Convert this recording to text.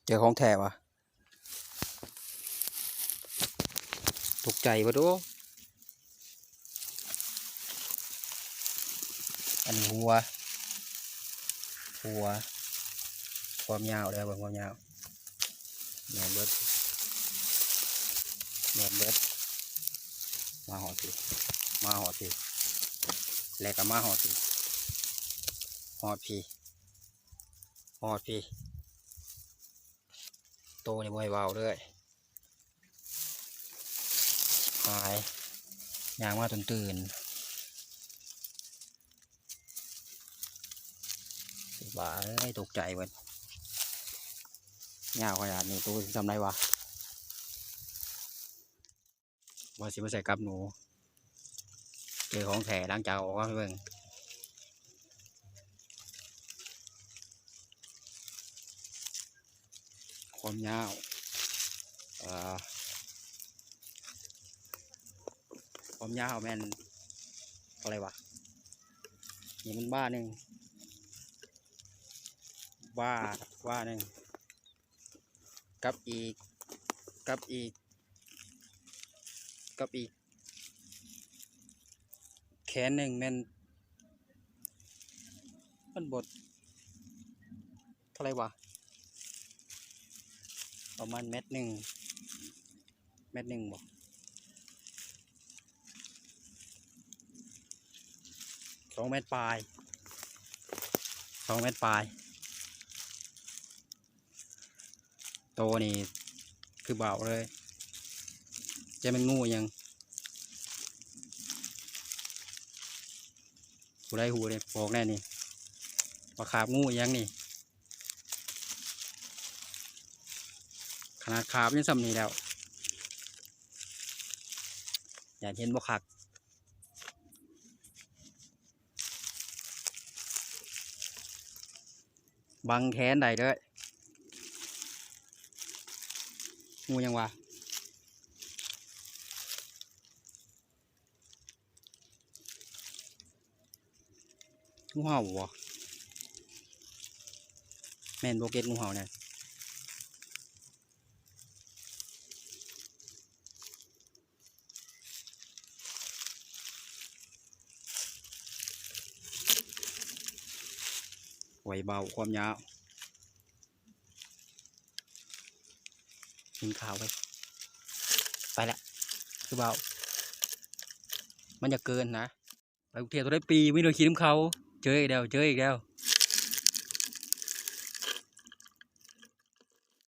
ເຈີຂອງແທ້ຫວາ. ຕົກໃຈເບິດ. ໂອ້ ອັນນີ້ຫົວ ຫົວ ຄວາມຍາວເດີ້ ເບິ່ງຄວາມຍາວ. ແມ່ນເບິດ ແມ່ນເບິດ. ມາຮອດພີ້ ມາຮອດພີ້ ແລ້ວກໍມາຮອດພີ້ ຮອດພີ້ ຮອດພີ້. ໂຕນີ້ບໍ່ໃຫ້ເວົ້າເລີຍ ຫາຍ ຍ່າງມາຕື່ນໆ. ບ້າເອີຍ ຕົກໃຈເບິດ ຍາວຂະໜາດນີ້ ໂຕຊິຊ່ຳໃດຫວາ. ວ່າຊິມາໃສ່ກັບໜູ ເຈີຂອງແທ້ ຫຼັງຈາກອອກມາໃຫ້ເບິ່ງ ຄວາມຍາວ ເອີ ຄວາມຍາວແມ່ນເທົ່າໃດຫວາ. ນີ້ມັນບ່າໜຶ່ງ ບ່າ ບ່າໜຶ່ງ ກັບອີກ ກັບອີກ ກັບອີກແຂນໜຶ່ງແມ່ນ ມັນບໍ່ເທົ່າໃດຫວາ ປະມານແມັດໜຶ່ງ ແມັດໜຶ່ງບໍ ສອງແມັດປາຍ ສອງແມັດປາຍ. ໂຕນີ້ຄືເບົາເລີຍ ຈະແມ່ນງູຫຍັງ ຜູ້ໃດຮູ້ເດ້ບອກແດ່ນີ້ ວ່າຄາບງູຫຍັງນີ້. ຂະໜາດຄາບຍັງຊ່ຳນີ້ແລ້ວ ຢ້ານເຫັນບໍ່ຄັກ. ບັງແຂນໄດ້ເດີ້ ງູຫຍັງຫວາ. ງູເຫົ່າບໍ ແມ່ນບໍ່ ເກັດງູເຫົ່ານະ. ໄວເບົາຄວາມຍາວ ກິນຂ້າວໄປ ໄປລະ ຄືເບົາ ມັນຢາກເກີນນະ. ໄປກະທຽວໂຕໄດ້ປີ ມີແນວຂີ່ນຳເຂົາ ເຈີອີກແລ້ວ ເຈີອີກແລ້ວ.